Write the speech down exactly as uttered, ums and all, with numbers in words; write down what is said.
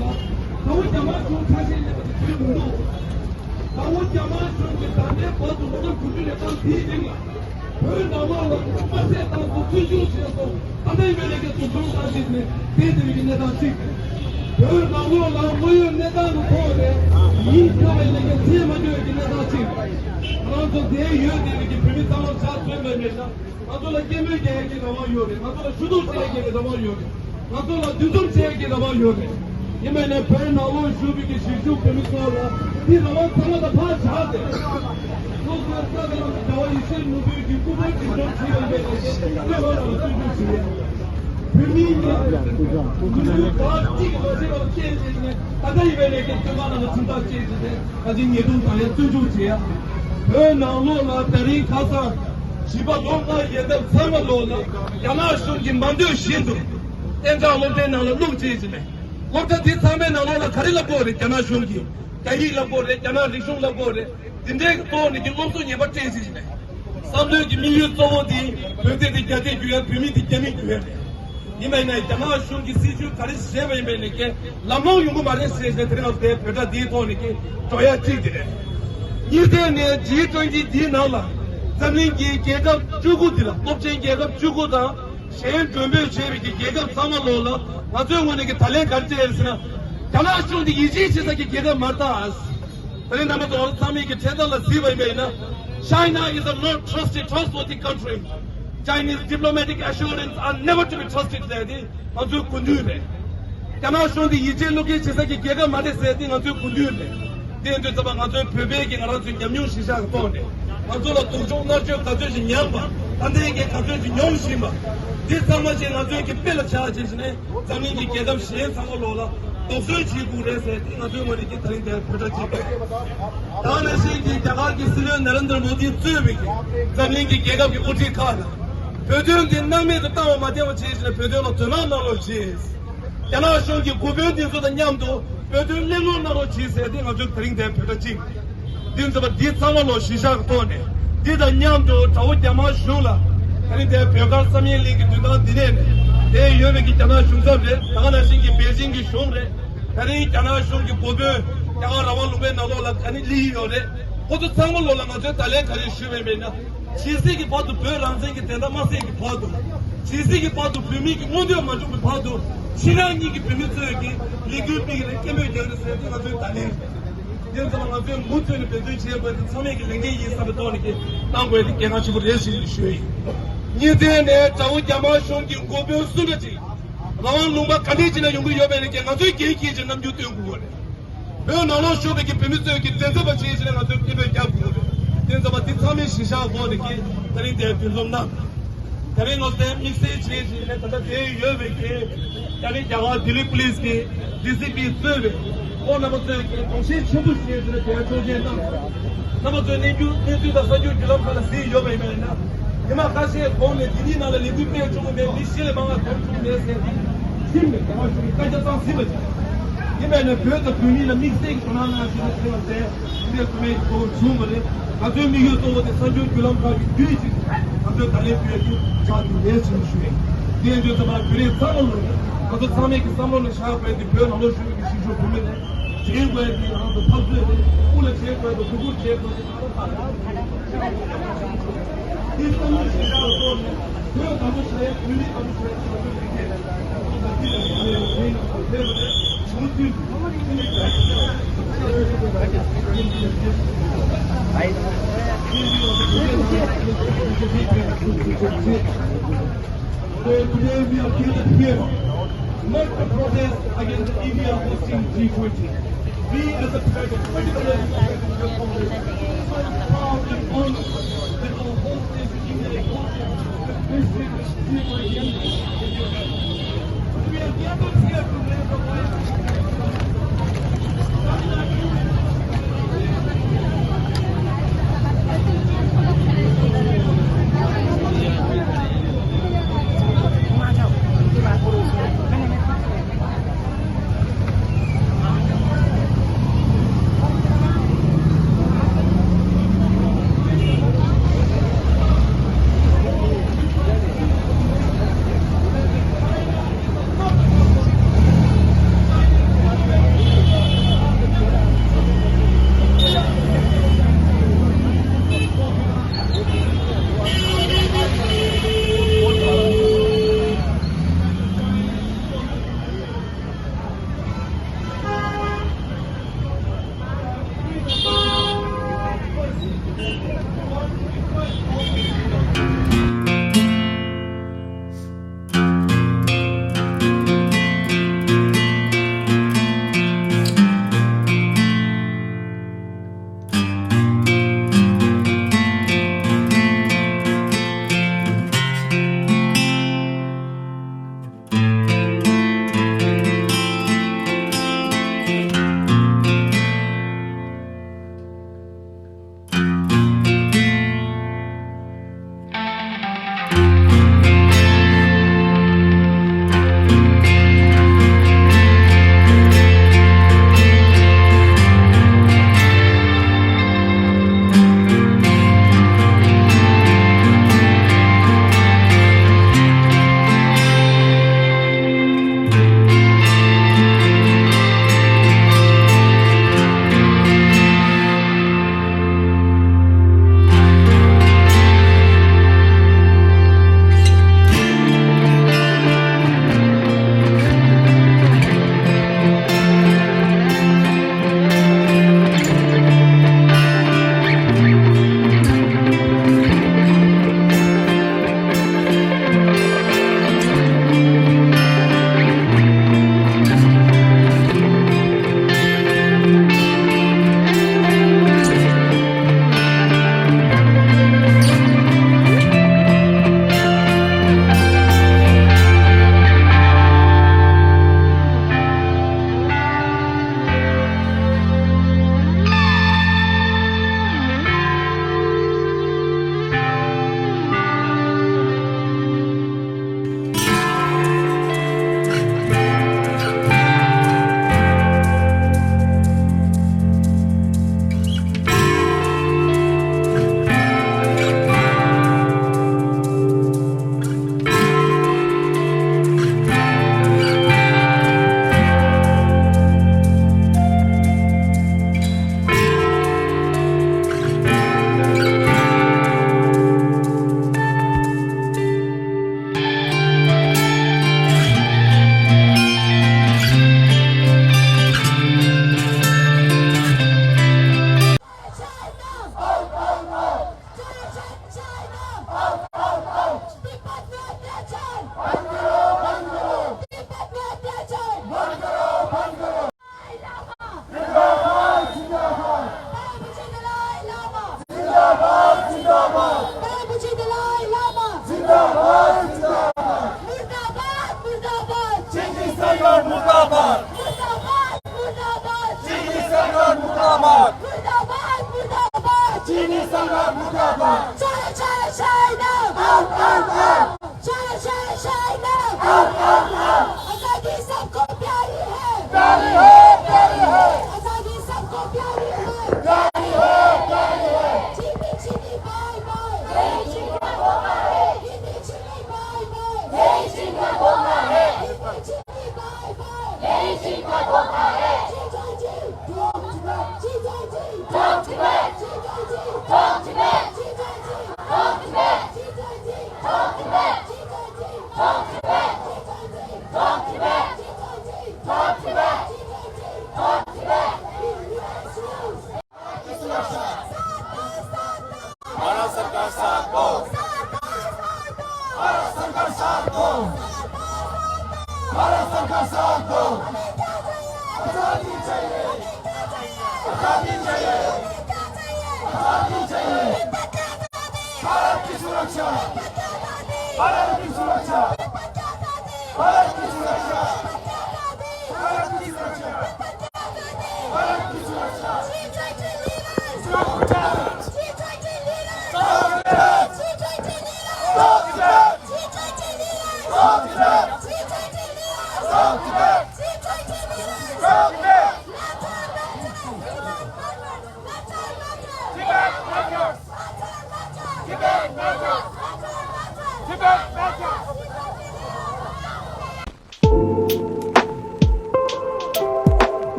དགའ་བོ་རྒྱ་དམར་གཞུང་ཆ་ཤས་ལེན་པ་དེ་བྱེད་མི་འདུག་དགའ་བོ་རྒྱ་དམར་གཞུང་གི་ད་ལྟའི་བར་དུ་ལོ་ངོ་དགུ་བཅུ་ལས་ཐང་དེའི་རིང་ལ། བོད་ནང་ལོགས་ལ་དམར་ཟས་གཏོང་སོང་། བཙོན་འཇུག་བྱས་སོང་། ད་ལྟ་ཡིན་པའི་ལས་ཀའི་འཛིན་སྐྱོང་བཏང་བྱས་ནས་བསྡད་བསྡད་པའི་གནས་སྟངས་གཅིག་བོད་ནང་ལོགས་ལ་དངོས་ཡོད་གནས་སྟངས་ཀྱི་ཐོག་ནས་ཡིད་སྐྱོ་བའི་ལས་ཀའི་ཚད་མ་སྐྱོ་བའི་གནས་སྟངས་གཅིག་ང་རང་ཚོ་འདིར་ཡོད་བསྡད་པའི་གི་བོད་མི་ཚང་མར་ཆ་མཚོན་པ་ཡིན་ན། ང་ཚོ་ལ་སྐད་འབོད་རྒྱག་ཡས་ཀྱི་རང་དབང་ཡོད་རེད། ང་ཚོ་ལ་ཞུ་གཏུག་བྱེད་ཡས་ཀྱི་རང་དབང་ཡོད་རེད། ང་ཚོ་ལ་འདུ་འཛོམས་བྱེད་ཡས་ཀྱི་རང་དབང་ཡོད་རེད། ཡིན་པས་ན་བོད་ནང་ལོགས་བཞུགས་པའི་གི་གཞིས་བཞུགས་བོད་མི་ཚོ་ལ་འདི་རང་དབང་ཚང་མ་དང་ཕར་བཞག་སྟེ། སློབ་དཔོན་ས་དགེ་བླ་མ་རྒྱལ་བ་ཡེ་ཤེས་ནོར་བུའི་གི་སྐུ་ཕྲེང་སྒྲིག་འཛུགས་བྱེད་ཡོད་པའི་གི་བློན་ཁང་ནང་ལ་བཙོན་འཇུག་བྱེད་ཡས། བོད་མིའི་གི་ལུས་པོ་ག་གཅིག་གི་ལོ་ཚད་ལ་བརྟེན་བྱས་ནས་ད་ལྟ་ཡིན་པའི་ལས་ཀའི་བཙོན་ཁང་ནང་ལ་ཁྲིམས་ཐག་བཅད་བྱས་ཏེ། ད་ཅི་ཉེས་རྡུང་དང་ཡང་བཙོན་འཇུག་བྱས་ཡ། བོད་ནང་ལོགས་ལ་ད་རིང་ཁ་སང་བྱིས་པ་ལོ་ལྔ་ཡན་འདབ་ཚང་མ་ལོག་ལ་རྒྱ་ནག་གཞུང་གིས་མ་འདོད་བཞིན་དུ་གཏན་འཇགས་སློབ་གྲྭའི་ནང་ལ་བླུགས་བྱས་ཟིན་པས། སློབ་གྲྭ་འདི་ཚང་མའི་ནང་ལོགས་ལ་ག་རེ་བསླབ་དགོས་རེད། རྒྱ་ནག་གཞུང་གིས་རྒྱ་ཡིག་བསླབ་དགོས་རེད། རྒྱ་ནག་རིག་གཞུང་བསླབ་དགོས་རེད། འདི་འདྲའི་གི་ཐོག་ནས་ཀྱི་སློབ་གསོ་ངན་པ་སྤྲད་ཟིན་པས། བསམ་བློའི་གི་དམིགས་ཡུལ་གཙོ་བོ་འདི་བོད་དོན་དེ་རྒྱ་སྐྱེད་འགྱུར་ཡ། བོད་མི་དེ་རྒྱ་མི་འགྱུར་ཡ་རེད། ཡིན་པ་ཡིན་ན་རྒྱ་ནག་གཞུང་གིས་སྲིད་བྱུས་ག་རེ་བྱས་པ་ཡིན་པ་ཡིན་ནའི་ཀྱེ་ལམ་ལྷོང་ཡོང་གི་མ་རེད་ཟེར་ཟེར། དེ་རིང་ང་ཚོ་དེ་བོད་དྲ་འདིའི་ཐོག་ནས་ཀྱེ་འགྲོ་ཡ་གཅིག་དེ་རེད། གཉིས་ཐད་ནས་ཇི་ཊུ་ཝེན་ཊི་འདིའི་ནང་ལ་འཛམ་གླིང་གི་རྒྱལ་ཁབ་བཅུ་དགུ་འདི་ལ། སློབ་ཆེན་རྒྱལ་ཁབ་བཅུ་དགུ་དང་གཞན་མགྲོན་འབོད་བྱས་པའི་གི་རྒྱལ་ཁབ་ཚང་མ་ལོག་ལ་ང་ཚོའི་ངོས་ནས་ཀྱི་ད་ལན་ག་རེ་སྤྲད་ཡོད་ཟེར་ན། རྒྱ་ནག་གཞུང་འདི་ཡིད་ཆེས་བྱེད་ས་ཀྱི་རྒྱལ་ཁབ་མ་རེད་ད། ད་རེས་རྣམ་པ་ཚོ་ཚང་མས་ཀྱི་འཕྲེད་དར་ལ་གཟིགས་པ་ཡིན་པ་ཡིན་ན། China is a not trusted, trustworthy country. Chinese diplomatic assurance are never to be trusted ཟེར་ཏེ་ང་ཚོའི་གོ་མདུན་རེད། རྒྱ་ནག་གཞུང་འདི་ཡིད་ཆེས་བློ་འགེལ་བྱེད་ས་ཀྱི་རྒྱལ་ཁབ་མ་རེད་ཟེར་ཏེ་ང་ཚོའི་གོ་མདུན་རེད། དེ་ཡིན་དུས་ཙམ་པ་ང་ཚོའི་བོད་པའི་གི་ང་རང་ཚོའི་ཉམས་མྱོང་གཞིར་བཞག་གི་ཐོག་ནས་ང་ཚོ་ལ་སྡུག་སྦྱོང་མནར་གཅོད་ག་ཚོད་ཅིག་མྱངས་པ། ད་ལྟའི་གི་ག་ཚོད་ཅིག་མྱོང་བཞིན་པ། འདི་ཚང་མ་ཅིག་ང་ཚོའི་གི་དཔེ་ལ་ཆགས་བྱས་ནས། འཛམ་གླིང་གི་རྒྱལ་ཁབ་གཞན་ཚང་མ་ལོག་ལ་དོགས་ཟོན་བྱེད་དགོས་རེད་ཟེར་ཏེ་ང་ཚོའི་ངོས་ནས་ཀྱི་ད་རིང་འདིར་བོད་ཕྲུག་ཅིག་ད་ནང་བཞིན་གྱི་རྒྱ་གར་གྱི་སྲིད་བློན་ན་རེན་དྲ་མོ་དི་གཙོས་པའི་གི་འཛམ་གླིང་གི་རྒྱལ་ཁབ་ཀྱི་དབུ་ཁྲིད་ཁག་ལ་བོད་དོན་འདི་སྣང་མེད་དུ་བཏང་བ་མ་བསྟན་པ་བྱས་ནས་བོད་དོན་ལ་དོ་སྣང་གནང་རོགས་གྱིས། རྒྱ་ནག་གཞུང་གི་འགོ་དཔོན་འདི་ཚོ་དང་མཉམ་དུ་བོད་དོན་གླེང་སློང་གནང་རོགས་གྱིས་ཟེར་ཏེ་ང་ཚོའི་ད་རིང་འདིར་བོད་ཕྲུག་ཅིག་འདི་ཚོ་བ་འདི་ཚང་མ་ལོ་གཞིར་བཞག་གི་ཐོག་ནས། འདི་དང་མཉམ་དུ་དགྲ་བོ་རྒྱ་དམར་གཞུང་ལ་ད་རིང་དེ་བོད་མཁར་བསམ་ཡས་གླིང་གི་མདུན་ཐང་འདི་ནས་དེ་ཡོད་པའི་གི་རྒྱ་ནག་གཞུང་ཚབ་རེད། ད་ག་ནང་བཞིན་གྱི་པེ་ཅིང་གི་གཞུང་རེད། ད་རིང་རྒྱ་ནག་གཞུང་གི་འགོ་དཔོན་རྒྱ་གར་རང་དབང་ལུང་པའི་ནང་ལོགས་ལ་ག་ནི་ལི་ཡི་ཡོད་རེད། ཁོ་ཚོ་ཚང་མ་ལོ་ལ་ང་ཚོས་ད་ལན་ག་རེ་ཞུས་པ་ཡིན་པས་ན། ཇི་སྲིད་ཀྱི་བར་དུ་བོད་རང་བཙན་གྱི་བདེན་མཐའ་མ་གསལ་གྱི་བར་དུ། ཇི་སྲིད་ཀྱི་བར་དུ་བོད་མི་གི་མངོན་འདོད་མ་བྱུང་གི་བར་དུ་ཕྱི་ནང་གཉིས་ཀྱི་བོད་མི་ཚོས་ཀྱི་ལས་འགུལ་སྤེལ་གྱི་རེད། སྐད་འབོད་རྒྱག་གི་རེད་ཟེར་ཏེ་ང་ཚོས་ད་ལན་རེད། དེ་ཙམ་ང་ཚོས་མུ་མཐུད་ནས་འབད་བརྩོན་བྱེད་དགོས་དེ་ཚང་མས་ཀྱི་ལས་འགན་ཡིན་བསམ་པའི་ཐོག་ནས་ཀྱི་གནང་དགོས་དེ་གལ་འགངས་ཆེན་པོ་རེད་ཟེར་ནས་ཞུ་ཡིན། གཉིས་ཐད་ནས་དགྲ་བོ་རྒྱ་དམར་གཞུང་གི་འགོ་དཔོན་སུ་འདྲ་ཅིག་རང་དབང་ལུང་པ་ག་འདྲས་ཅིག་ན་ཡོང་གི་ཡོད་པའི་ལས་ཀྱི་ང་ཚོས་གལ་ཆེ་ཆེ་ན་རྣམ་འགྱུར་སྟོན་དགོས་རེད། བོད་ནང་ལོགས་བཞུགས་པའི་གི་བོད་མི་ཚོས་ཀྱི་མཛད་འཚོལ་བ་བྱེད་བཞིན་ང་ཚོས་སྐད་འབོད་རྒྱག་དགོས་རེད། དེ་ཚོ་བ་དེ་ཚང་མའི་གཞི་བཞག་འོག་ནས་ཀྱི་ད་རིང་དེར་མདུན་ལམ་གནང་། ད་རིང་ང་ཚོས་དམིགས་བསལ་བྱེད་བཞིན་ནས་ད་ལྟ་དེར་ཡོད་པའི་གི་ད་རིང་རྒྱ་གར་ལྡི་ལི་པུ་ལིས་ཀྱི་ཌི་སི་པི་གཙོས་པའི་ཁོང་རྣམ་པ་ཚོས་ཀྱི་དགོངས་བཞེས་ཆེན་པོ་བྱས་ཟིན་ན་དེར་ཆོག་མཆན་གནང་། རྣམ་པ་ཚོས་གནས་འགྱུར་གནས་ཚུལ་དང་གསར་འགྱུར་བརྒྱུད་ལམ་ཁག་ལ་གཟིགས་ཡོད་པ་ཡིན་པ་ཡིན་ན། ཉི་མ་ཁ་ཤས་གོང་ནས་འདི་གཉིས་ནང་ལ་ལས་འགུལ་སྤེལ་བཅུག་གི་མེད། མི་བཞི་ལས་མང་བ་གོམ་བཅུག་གི་མེད་ཟེར་ཏེ། ཁྲིམས་ནས་རྒྱ་དམར་གཞུང་གིས་བཀའ་རྒྱ་བཏང་ཟིན་པ་ཅིག་ཡིན་པས་ན་བོད་དང་བོད་མི་ལ་དམིགས་བསལ་གྱི་དོ་སྣང་གནང་བཞིན་ན་དེ་ལ་བརྟེན་འདི་འདྲའི་སྐུ་ངལ་གྱི་གོ་སྐབས་བྱུང་བ་རེད། ང་ཚོའི་དམིགས་ཡུལ་གཙོ་བོ་དེ་གསར་འགྱུར་བརྒྱུད་ལམ་ཁག་གི་བརྒྱུད་ཅིག་ང་ཚོས་ད་ལན་ཕུལ་རྒྱུ་ཆགས་འདུག་ལས་བྱུང་ཞུ་རེད། དེ་ཡིན་དུས་ཚང་མ་བོད་རིགས་ཚང་མ་ལོ་ང་ཚོ་ཚང་མས་ཀྱི་བསམ་བློ་ནས་བཞག་དགོས་ཏེ་བོད་ནང་ལོགས་བཞུགས་པའི་གཞིས་བཞུགས་བོད་མི་ནས་བྱེད་དགོས་ཏེ་རང་ཚོ་འཐབ་རྩོད་རེད། དབུ་ལ་བྱེད་དགོས་ཏེ་གུ་གུར་བྱེད་དགོས་ཏེ། So today we are gathered here, not to protest against India hosting G twenty. We as a flag of particularly proud and honored that our host nation India is hosting this G twenty. We are gathered here to raise the voice.